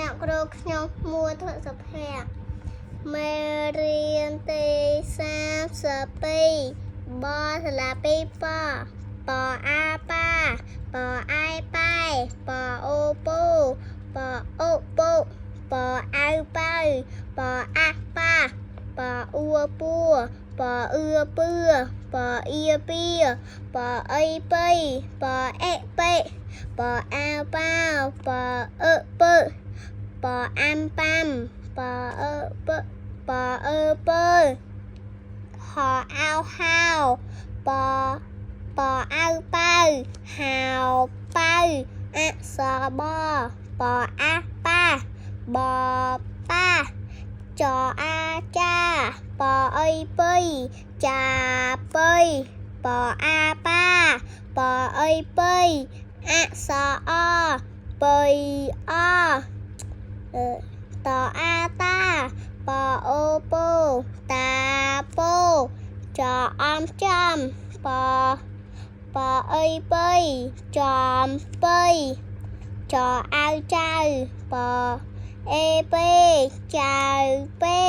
អ្នកគ្រូខ្ញុំមួធសុភ័ក្រមេរៀនទី32បសាលា2បបអាប៉ាបអាយប៉ែបអូពូបអូពូបអៅប៉ៅបអាប៉ាបអ៊ូពូបអឺពឺបអៀពៀបអីបៃបអេបេ បអាប៉ាបអឺពើបអាំប៉ាំបអឺពបអឺពើហអោហៅបបអៅប៉ៅហៅប៉ៅអសបបអាប៉ាបប៉ាចអាចាបអីពៃចាពៃបអាប៉ាបអីពៃ អសអបៃអតអាតាបអូពោតាពោចអំចំបបអីបៃចំបៃចអៅចៅបអេបេចៅបេ